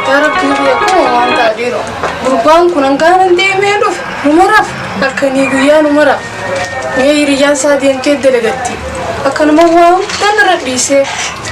Yaa Rabbii kiyya akkuma waan ta'a dhiiroo. Gurbaan kun hangaanan deemee dhufe numa rafa halkanii guyyaa numa rafa. Mee hiriyyaan isaa deemtee dalagatti. Akkanuma waa hunda narra dhiisee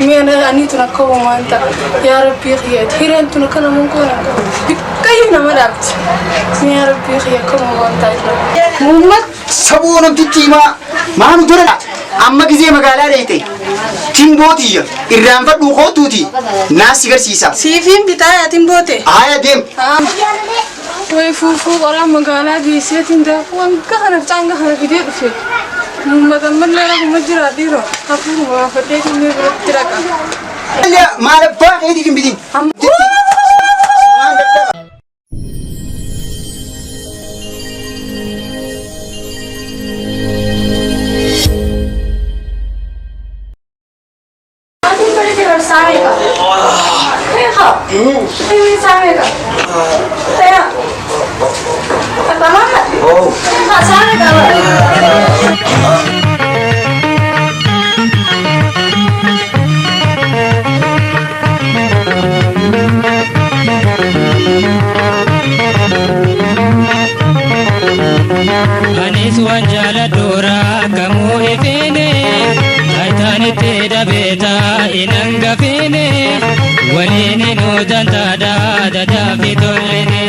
mee anii tun akka waan ta'a. Yaa Rabbii kiyya hireen tun akka nama goona bikkayyuu nama dhaabdi. Mee yaa Rabbii kiyya akkuma waan ta'a irra. Muummat Saboo namtichi himaa maanu tola amma gizee magaalaa dheeyte timboo tiyya irraanfadhuu kootuuti naas si garsiisa. Siifiin bitaa yaa timboote. Haaya deem. Way fuufuu qoraa magaalaa geesseetiin daakuu hanga kana caanga kana fidee dhufe. Muummata ammallee rafuma jira dhiiroo hafuuruma baafadhee timmee biratti dhaqa. Maal abbaa keetiif hin bitin. Waan dadhaba. Anis waan jaaladhuura kamuu ifeene Tayitaanitti dabeeta inan gafeene waliin nu dantaadha dadaafi tolline.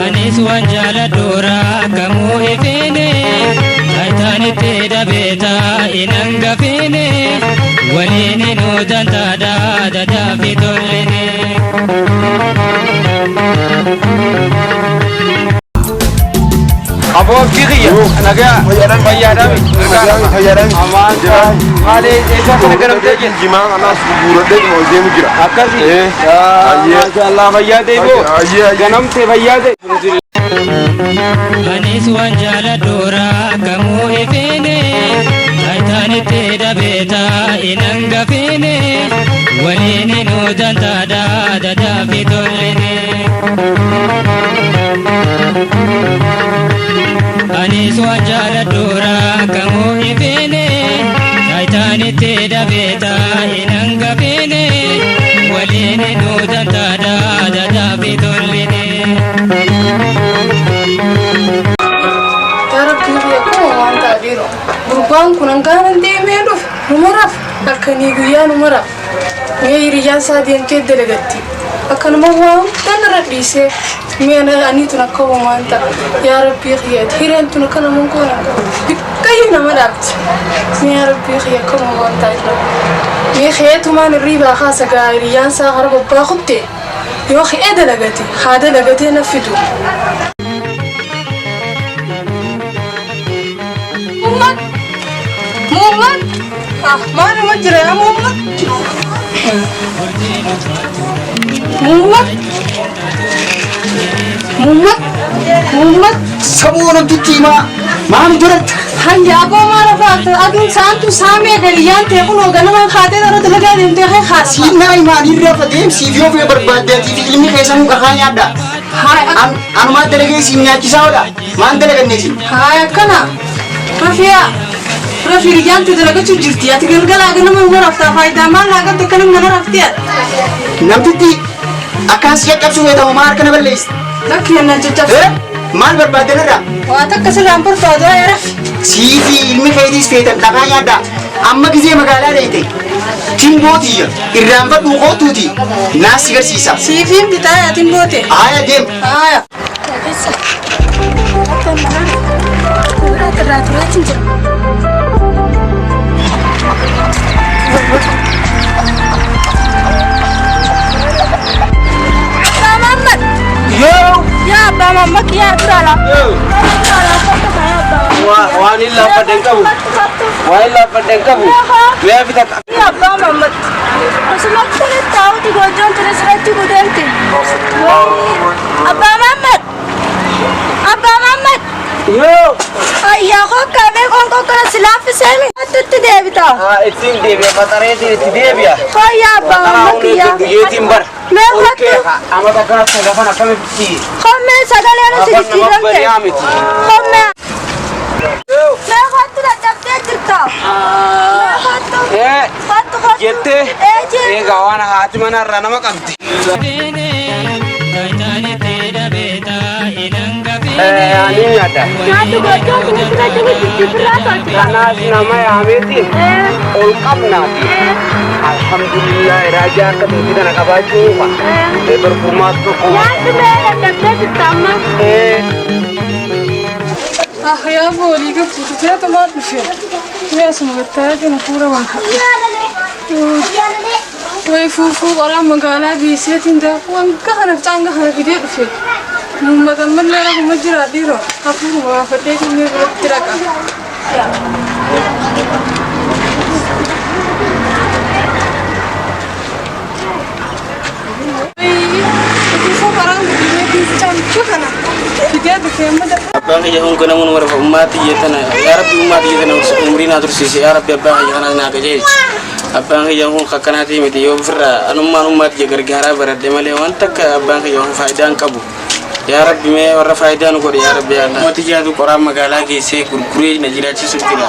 Anis waan jaaladhuura kamuu ifeene Tayitaanitti dabeeta inan gafeene waliin nu dantaadha dadaafi tolline. Aboo abdii kiyya nagaa fayyaadhaami Fayyaadhaami. Amaan maali eessaa kana garamtee jirti Jimaa kanaas gurguradhee dhuma ol deemu jira. Akkasi Eh. Ayyee. maashaallah fayyaa ta'e boo Ayyee, ayyee. ganamtee fayyaa ta'e. Anis waan jaaladhuura kamuu ifeene Tayitaanitti dabeeta inan gafeene waliin nu dantaadha dadaafi tolline. Anis waan jaaladhuura kamuu ifeene Tayitaanitti dabeeta inan gafeene waliin nu dantaadha dadaafi tolline. Yaa Rabbii kiyya akkuma waan ta'a dhiiroo. Gurbaan kun hangaanan deemee dhufe numa rafa halkanii guyyaa numa rafa. Mee hiriyyaan isaa deemtee dalagatti. Akkanuma waa hunda narra dhiisee mee anii tun akka waan ta'a. Yaa Rabbii kiyya hireen tun akka nama goona bikkayyuu nama dhaabdi. Mee yaa Rabbii kiyya akkuma waan ta'a irra. Mee keetumaan hirriibaa kaasa gaa hiriyyaan isaa kara bobbaa kutte yoo ka'ee dalagate haa dalagatee na fidu. Muhammad! Muhammad! Ah, maaluma jira yaa Muhammad? Muhammad! Muhammad! Muhammad! Saboo namtichi himaa maanu tola Hayya aboo maal afaata aduun saantu saamee galiyyaan ta'e kunoo ganama kaatee dara dalagaa deemtee kee haasa. Siinaa himaan irra fadeemsiif yoo fee barbaadde ati fi ilmi keessanuu qakaa nyaadha. Anumaa dalagee siin nyaachisaa oodha. Maan dalaganne isin? Haay akkana. Rafiyaa. Rafi hiriyyaan ta'e dalagachuu jirti. Ati galgalaa ganama uma raftaa faayidaa maal naa qabdi akkana mana raftee ati. Namtitti akkaan si caccabsuu feetamu maa harka na balleessi? Lakki yennaan caccabsa. Eh? Maal barbaaddan irraa? Waa takka sirraan barbaadu haa rafi. Sii fi ilmi keetiis feetan dhagaa nyaadhaa. Amma gizee magaalaa dheeyte timboo tiyya irraanfadhuu kootuuti naas si garsiisa. Siifiin bitaa yaa timboote. Haaya deem. Haaya. Yoo. Yaa abbaa mamma kiyyaa dura laa. laaffadhe hin qabu. Waa hin laaffadhe hin qabu. Mi'a bitata. Abbaa Mahammad. Osuma tuni taa'uti gojoon tuni sirratti gudeemti. Abbaa Mahammad. Abbaa Mahammad. Yoo. Ayyaa kokkaa mee qoonqoo kana si laaffisee itti deebita. Ittiin deebi'a qaxareetiin itti deebi'a. Fayyaa abbaa Mahammad kiyyaa. Guyyeetiin bara. Mee kottu. Amma takka sagafan akkamitti. Kommee sagalee nu si Afaan nama jijjiiramte. bari'aa miti. Kommee. Mee kottu dadhabdee jirta. Mee kottu. Kottu kottu. Jettee. Ee jee. Egaa waan haati manarraa nama qabdi. Ani nyaadha. Nyaattu gochoon kun sirratti jijjiirraa tolchita. Kanaas nama yaameeti ol qabnaati. Alhamdulillah raajaa akka teessi kana qabaachuu fa. Barfurmaas tokko. Nyaattu mee dadhabdee jirta amma. Ah yaa boolii gabbuutee tumaa dhufe. Mee asuma gattaatiin hafuura waan Way fuufuu qoraan magaalaa geesseetiin daakuu hanga kana fincaanga kana fidee dhufe. Uummata mallee rafuma jira dhiiroo hafuuruma baafadhee dhinnee biratti raqa. Fuufuu qoraan guddinee fincaanga kana fidee dhufe amma Abbaan kiyya kun ganamuun warra ummaa tiyya tana yaa rabbi ummaa tiyya tana umrii naa tursiise yaa rabbi abbaa kiyya kanaas naa qajeelchi. Abbaan kiyya kun akkanaatii miti yoo ofirraa anummaan ummaa tiyya gargaaraa baradhe malee waan takka abbaan kiyya kun faayidaa hin qabu. Yaa rabbi mee warra faayidaa nu godhe yaa rabbi yaa Allah. Ummati jaatu qoraan magaalaa geessee gurguree na jiraachisu jira.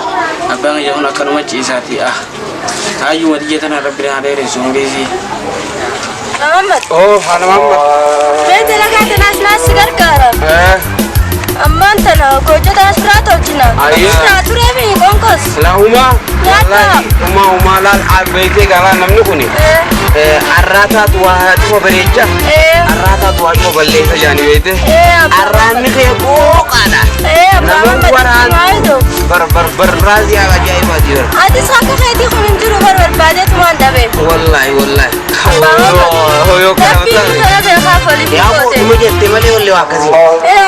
Abbaan kiyya kun akkanuma ciisaati ah. Hayyuma tiyya tana rabbi naa dheeressu umrii isii. Mahammad. Oh haala mamma. Mee dalagaa tanaas naas si gargaara. Ammaan tana gocha tanaas biraa tolchina. Ayyee. Irraa turee mi qonkos. Lahumaa. Nyaata. Umaa umaa laal beekee garaa namni kuni. Arraataatu waa cuma bareecha. Arraataatu waa cuma balleessa jaani beekte. Arraanni kee qooqaadha. Abbaa Nama Mahammad waraan maayitu. bar bar bar raazii ajaa'ibaati bara. Atis akka keetii kun hin jiru bar barbaadeetu waan dhabe. Wallaahi wallaahi. Abbaa Mahammad. Hoyoo kana Rabbiin tana beekaa waliif Yaa goote. dhuma jette malee wallee waa akkasii.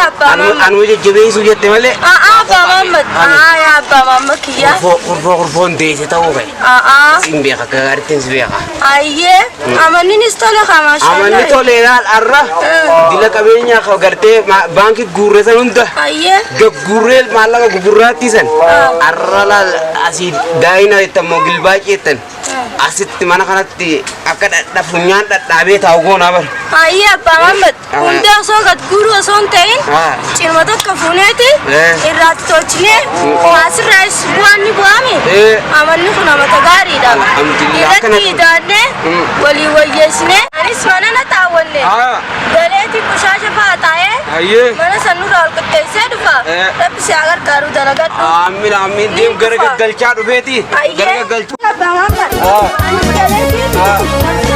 Abbaa Mahammad. Anuma jajjabeessuu jette malee. Aa abbaa Mahammad. Aa yaa abbaa Mahammad kiyya. Kurfoo kurfoon deesse ta'uu ka'e. Aa Sin beeka akka gaariitti si beeka. ayyee amanninis tole kaa maashaallah. Amanni toleeraan arra dila qabeenyaa ka gartee baankii guurre san hunda Ayyee. gagguurree maallaqa gugurraatti san arra laal asii daayina jettan moo gilbaacii jettan asitti mana kanatti akka dhadha funyaan dhadhaabee taa'u goonaa bara. Ayyee abbaa Mahammad. Hundee osoo gad guuruu osoo hin ta'in Ah. cinma tokko fuuneeti Eh. irraatti tolchinee asirraas bu'aan ni bu'aami. Eh. Amanni kun amata gaariidha. Alhamdulillah, Irratti akkanatti. idaannee walii wayyeessinee anis mana na taawwanne. Ah. Galeetiin bushaasha fa'aa taa'ee Ayyee. mana san nurraa ol qixxeessee dhufa. Eh. Rabbi si haa gargaaru dalagadhu. Amiin amiin deem gara gaggalchaa dhufeeti. Gara gaggalchaa. Abbaa Mahammad. Anis galeetiin mana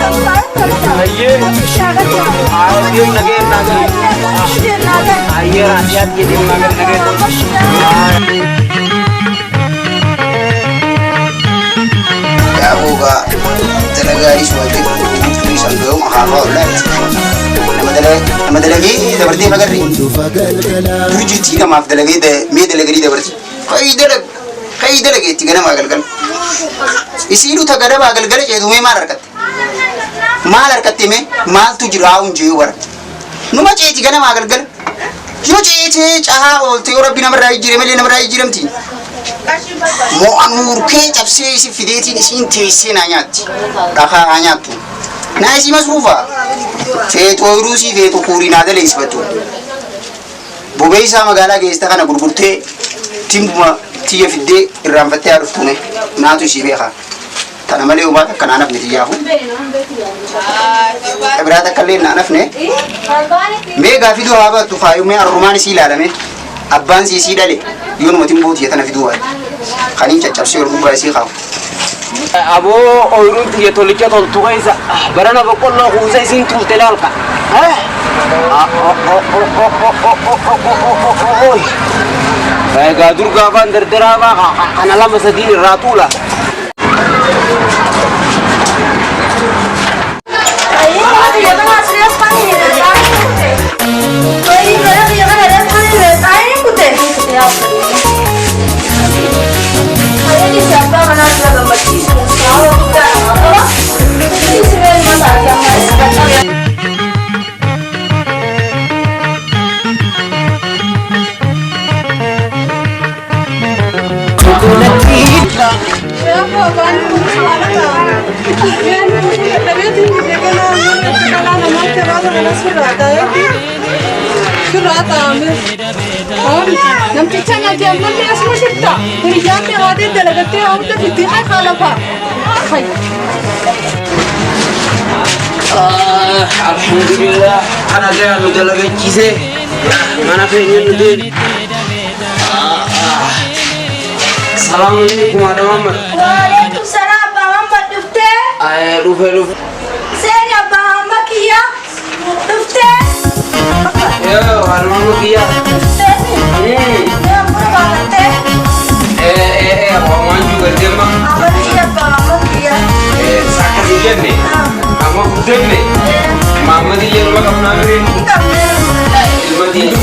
san fa'aa tolcha. Ayyee. Rabbi si haa gargaaru. Deem nageen naa gali. Ayyee raasiyaat jedhee naa gali nageen. Yaabuugaa dalagaa isuma turii san ga'u akaafaa ollaatti. Nama dalagee dabartee magarri. Dur jirtii namaaf dalagee mee dalaganii dabarti. Kayi dalag kayi dalageetti ganamaa galgala. Isiinuu ta ganamaa galgala ceetu mee maal harkatte? Maal harkatte mee maaltu jira haa hunjee bara. Numa ceeti ganamaa galgala. Yoo ceetee cahaa oolte yoo rabbi namarraa jijjiire malee namarraa jijjiiramti. Mo'an murkee cabsee isi fideetiin isiin teessee naa nyaatti. Dhakaa haa nyaattu. Naa isii masruufa. Feetu ooyiruu sii feetu kuurii naa daleessifatu. Bobeessaa magaalaa geessite kana gurgurtee timbuma tiyya fiddee irraanfattee haa dhuftume naatu isii beeka. Tana malee homaa takka naan hafne tiyyaafu. Biraa takka illee naan hafne. Mee gaa fiduu haa baattu faayuu mee arrumaan isii ilaalame. Abbaan sii isii dhale yoo numa timboo tiyya tana fiduu baate. Kaniin caccabsee ol gubbaa isii kaafu. Aboo ooyiruun tiyya tolicha toltu keessa barana boqqolloo kuusa isiin tuulte laalka. Egaa dur gaafaan dardaraa faa kana lama sadiin irraa tuula. Ayyee. Namticha nyaatee ammallee asuma shirta. Hiriyyaan kee haatee dalagattee hunda fitti haa kaalafa. Alhamdulillah ana gaya nu dalagachiise mana keenya nu deebi. Salaamu alaikum haadha Muhammad. Waalaikum salaam abbaa Muhammad dhuftee? Dhufe dhufe. Seeni abbaa Muhammad kiyya dhuftee? Yoo haadha Muhammad kiyya. Dhuftee? Mee buna baafattee? Waan jiru gartee amma Amantii abbaa Muhammad kiyya. Akkas hin jenne amma guddanne Muhammad illee nama qabnaa mire Ni qabnee. Ilma diina.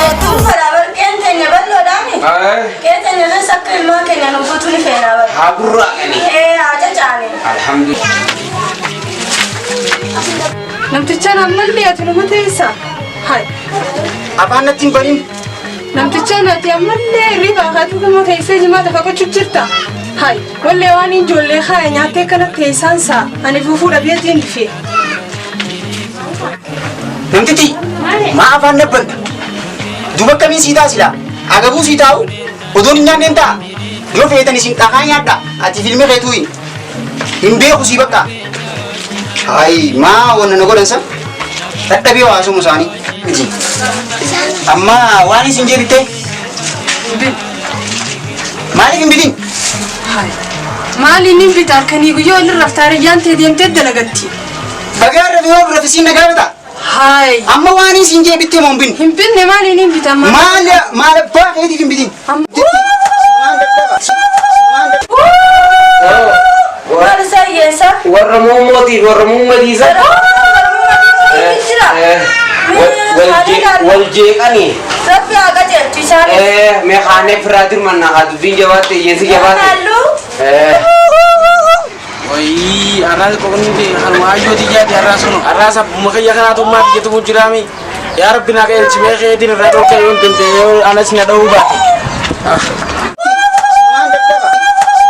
Hedduu fedha barqeen teenya bal'oodhaami. Qeen teenya keessa akka ilmaan keenya nu guutuu ni feena bara. Haa gurraaqani. Ee haa cacaani. Alhamdulillah. Namticha ammallee ati numa teessa. Hai. Afaan natti hin banin. Namticha ati ammallee hirriba akaatu kuma teessee jimaa tafa gochuu jirta. Hai. Wallee waan ijoollee haa nyaattee kana teessaan saa ani fuufuu dhabeetiin dhufe. Namtichi maa afaan nabbanta? Duba akkamiin sii taasila? Agabuu sii taa'u? Odoon hin nyaanneen ta'a? Yoo feetan isin dhakaa nyaadha. Ati filmi keetuu hin beeku sii bakka. Hayi maa wanna na godhan san? Dadhabee haasa'u isaanii. Miti. Amma waan isin jeebitte? Maaliif hin bitin? Maaliin hin bita halkanii guyyaa walirra raftaariyyaan ta'e deemtee dalagatti. Bagaa irra yoo rafisiin na gaafata. Hayi. Amma waan isin jeebitte moo hin binne? Hin binne maaliin hin bita amma? Maal maal abbaa keetiif hin bitin? Waan dadhaba. Waan dadhaba. Maal isaa hiyyeessa? Warra mummootiif warra mummadiisa. Jira. Wal jeeqanii. Rabbi haa qajeelchu isaan. Mee kaanee firaa dirmanna haa dubbiin jabaatte hiyyeessi jabaatte. Halluu. Wayii arraas qoqonni kanuma hayyooti ijaati arraas kun arraas abbuma kiyya kanaatu ummaa kiyya tumu jiraami. Yaa Rabbi naa qajeelchi mee keetiin irraa dhorka yoo hin dandeenye yoo anas na dha'uu baate. Waan dadhaba.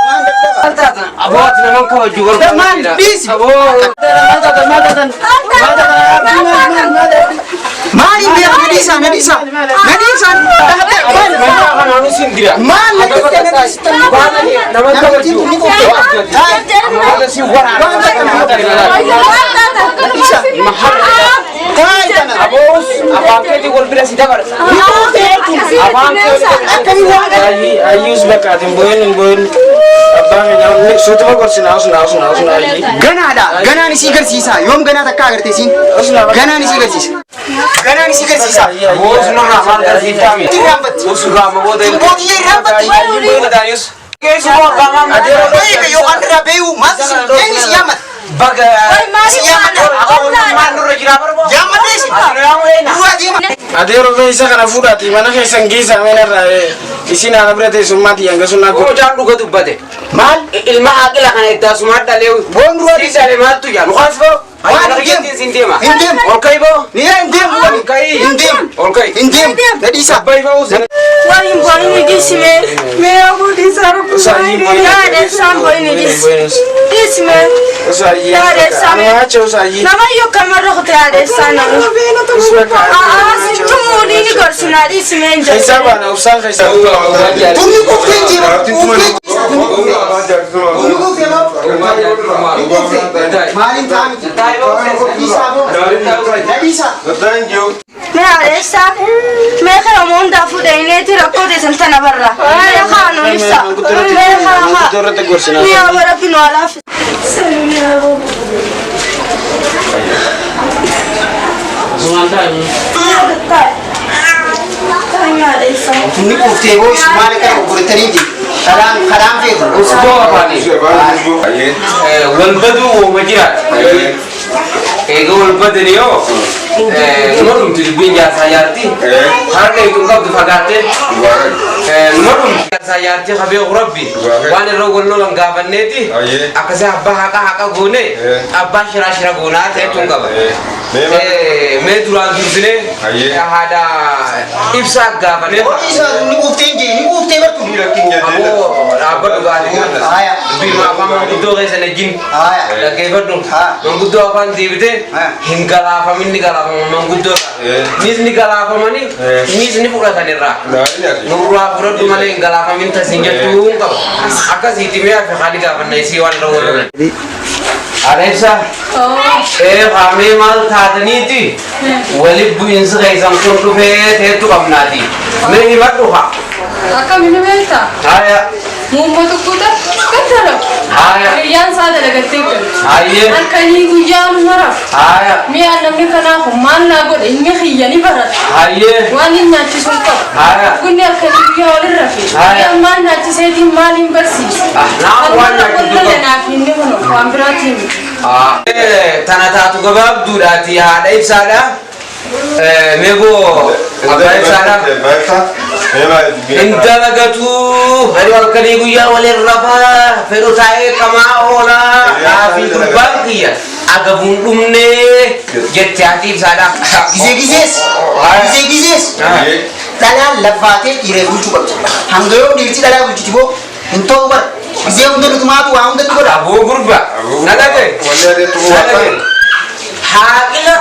Waan dadhaba. Maal taatan aboo ati naman kabaju Maal dhiisi. Aboo. Maal taatan maal taatan? Maaliin beeku na dhiisaa na dhiisaa na dhiisaa. Kanaan isin dira. Maal na dhiisaa na dhiisaa. Naman kabaju. Ni qophe. Maal si waraana. Taa'e tana. Aboos afaan keetii wal bira si dabarsa. Afaan keetii. Akkamii waan Ayyuus bakka ati hin boo'in hin boo'in. Abbaan keenya suutuma gorsina osuna osuna osuna ayyii. Ganaadha. Ganaan isii garsiisa. Yoom ganaa takka agarte isiin? Ganaan isii garsiisa. Ganaan isii garsiisa. Aboos nurraa maal garsiiftaami? Irraanfatti. Usugaa booda. Bootiyyee irraanfatti. Keessumaa abbaa maal? Beeku yookaan irraa beeku maal isin eenyu si yaammata? Baga. Si yaammata. Maal nurra jiraa barbaa? Yaammadhee si. Duraa deema. Adeero mee isa kana fuudhaati mana keessan geessaa mee narraa isin haala bira teessummaati hanga sun akka. Mucaan dhuga dubbate. Maal? Ilma haaqila kana itti asumaan dhalee. Boon duraa Si dhalee maaltu yaa? Nukaas boo. Waan hin deemu. Sin deema. Hin deemu. Ol ka'i boo. Ni hin deemu. Ol ka'i. Hin deemu. Ol ka'i. Hin deemu. Na dhiisaa. Abbayi ba'uu sin. Waan hin boo'in dhiisime. Mee aboo dhiisaa Usaayyii Yaa dheessaan boo'in dhiisi. Dhiisime. Usaayyii. Yaa dheessaa mee. Anuma acha usaayyii. Nama iyyuu kamarra kutee yaa dheessaa nama. Aa sitti muudii ni gorsinaa dhiisime hin jedhu. Keessaa baana usaan keessaa. Tumni kuftee jira. Kuftee. Tumni kuftee moo? Ni kuftee. Maaliin ta'a miti? Dhiisaa boo. Na dhiisaa. Mee yaa dheessaa. Mee kana hundaa fuudhaniiti rakkoo teessan tana barra. Mee haa nu ibsa. Mee haa haa. Irratti gorsinaa. Mee haa rabbi nu alaaf. Sami yaa boobu. Sumaan taa'e. Yaa dheessaa. Tumni kuftee boo isin maal akka gurguratanii jiru? Karaan karaan feetu. Usboo afaanii. Wal baduu wooma jiraati. Eega wal badani yoo Numa dhumti dubbiin jaarsaa jaartii. Harka ittiin qabdu fagaattee. Numa dhumti jaarsaa jaartii habee rabbi. Waan irra wal lolan gaafanneeti. Akkasii abbaa haqa haqa goone abbaa shira shira goonaa ta'etuun qaba. Mee duraan dursinee haadha ibsaa gaafanee. Ni quuftee hin ni quuftee bartu. Aboo dhaabbadhu gaarii. Dubbii afaan manguddoo keessa nejjin. Dhaggeeffadhu. Manguddoo afaan deebitee hin galaafamin ni galaafama manguddoo. Nis ni galaafamanii nis ni fudhatan irraa. Nurraa fudhadhu malee hin galaafamin tasiin jettuu hin qaba. Akkasiitti mi'a fi haali gaafanna isii waan irra wal Haadha ibsaa. Haamee maal taataniiti walitti bu'iinsi keessan kun dhufee teettu qabnaati. Mee himadhu haa. Akkamiin beektaa? Haaya. Muummatu kuta kan dalagu. Haaya. Hiriyyaan isaa dalagattee galu. Hayyee. Halkanii guyyaa numa rafu. Haaya. Mi'a namni kanaaf maal naa godhe inni xiyya ni barata. Hayyee. Waan inni nyaachisu hin qabu. Haaya. Kunni halkanii guyyaa walirra rafe. Haaya. Mi'a maal nyaachiseetiin maaliin barsiisa? Naa waan nyaachisu Kan qabu. naaf inni kun waan biraatiin miti. Tana taatu gabaabduudhaati haadha ibsaadha. Meegoo abbaa ibsaadha. Hin dalagatu fedhu halkanii guyyaa waliin rafaa fedhu taa'ee qamaa oolaa fi gurbaan kiyya agabuun dhumnee jette haati ibsaadha. Gisee gisees. Gisee gisees. Dhalaan laffaatee dhiiree bulchuu qabdi. Hanga yoo dhiirti dhalaa bulchiti boo hin ta'u bara. Gisee hunda nutumaatu waa hundatti godha. Aboo gurba na dhagaye. Haaqila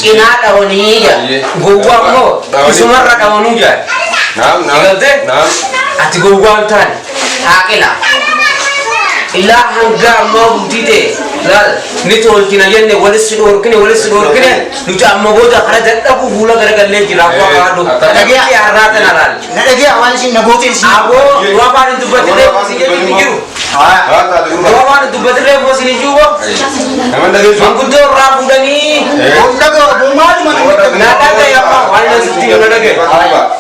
cinaa dhawanii jira. Gowwaa immoo isumarra dhawanuu jira. Galtee? Ati gowwaa hin taane haaqila. Ilaa hanga ammaa bultii ta'e laal ni tolchina jenne walis si dhoorkine walis si dhoorkine nuti amma booda kana dadhabuu fuula garagallee jira akkuma kaadhu. Dhagee har'aa tana laal. Na dhagee waan isin na gooteen isin. Aboo nu afaan hin dubbatirree isin jechuun hin jiru. Nu afaan hin dubbatirree isin hin jiru. Manguddoo irraa fuudhanii. Na dhagaye amma waan inni sitti himu na dhagaye.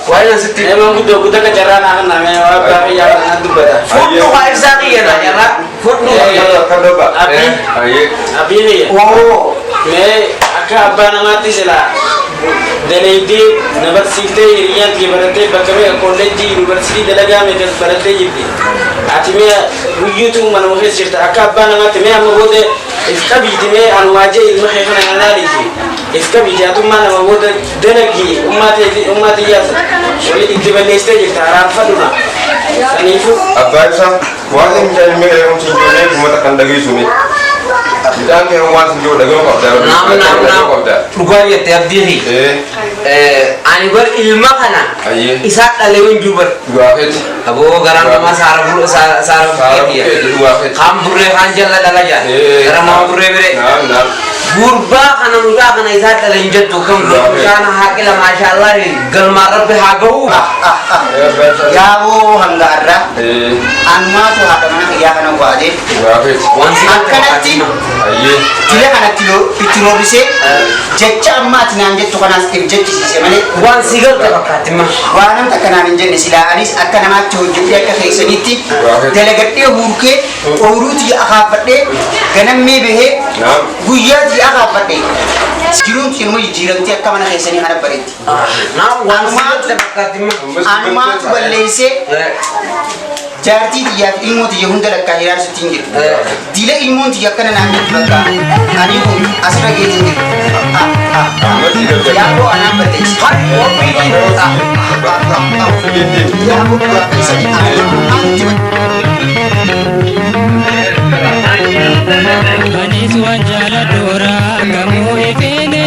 Waan inni sitti himu. Manguddoo guddaa ka carraa naa kan namee waa abbaa kiyyaa kana dubbata. Fudhu waa ibsaa kiyya na carraa. Fudhu. Abbii kiyya. Mee akka abbaa namaatti silaa dalaydee na barsiiftee hiriyyaan kiyya barattee bakka meeqa kolleejjii yuunivarsiitii dalagaa meeqa barattee jirti. Ati mee guyyuutu manuma keessa jirta akka abbaa namaatti mee amma booda if qabiiti mee anumaa jee ilma kee kana na laaliiti. If qabiiti atummaa nama booda dalagi ummaa tiyyaas wali itti balleessitee jirta araarfadhu na. Saniifuu. Abbaa ibsaa waan inni midhaan ilmee eegumsi hin jirre uummata kan dhageessu mi. Midhaan kee waan hin jiru dhaga'uu qabda. Naam naam naam. Dhugaa jette abdii fi. Ani bar ilma kana isaa dhalee hin jiru bar. Aboo garaan namaa saara saara bukkeeti. Kaan burree kaan jalla dhala jaa. Gara nama burree biree. Gurbaa kana mucaa kana isaa dhalee hin jettu kam mucaan haaqila maashaallah galmaan rabbi haa gahu. Yaaboo hanga har'aa anumaatu haadha mana kiyyaa kana waadee akkanatti dila kanatti itti roobisee jecha amma ati naan jettu kanaas if jechisiise malee. Waan si galte fakkaatti ma. Waan namta kanaan hin jenne silaa anis akka namaatti hojjedhee akka keessanitti dalagadhee huurkee ooyiruu tiyya akaaffadhee ganammee bahee guyyaa tiyya akaaffadhee jiruun tiyya numa jijjiiramtee akka mana keessanii kana bareetti. Anumaatu balleessee jaartii tiyyaa fi ilmoo tiyya hunda lakkaa hiraarsutti hin jiru. Dila ilmoon tiyya akkana naan jettu bakka ani kun asirra geetiin jiru. Yaaboo anaan balleesse. Yaaboo dhugaa keessanii Anis waan jaaladhuura kamuu ifeene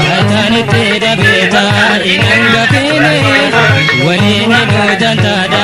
taataanitti dabeeta hin hangafeene waliin hidhuu dantaadha.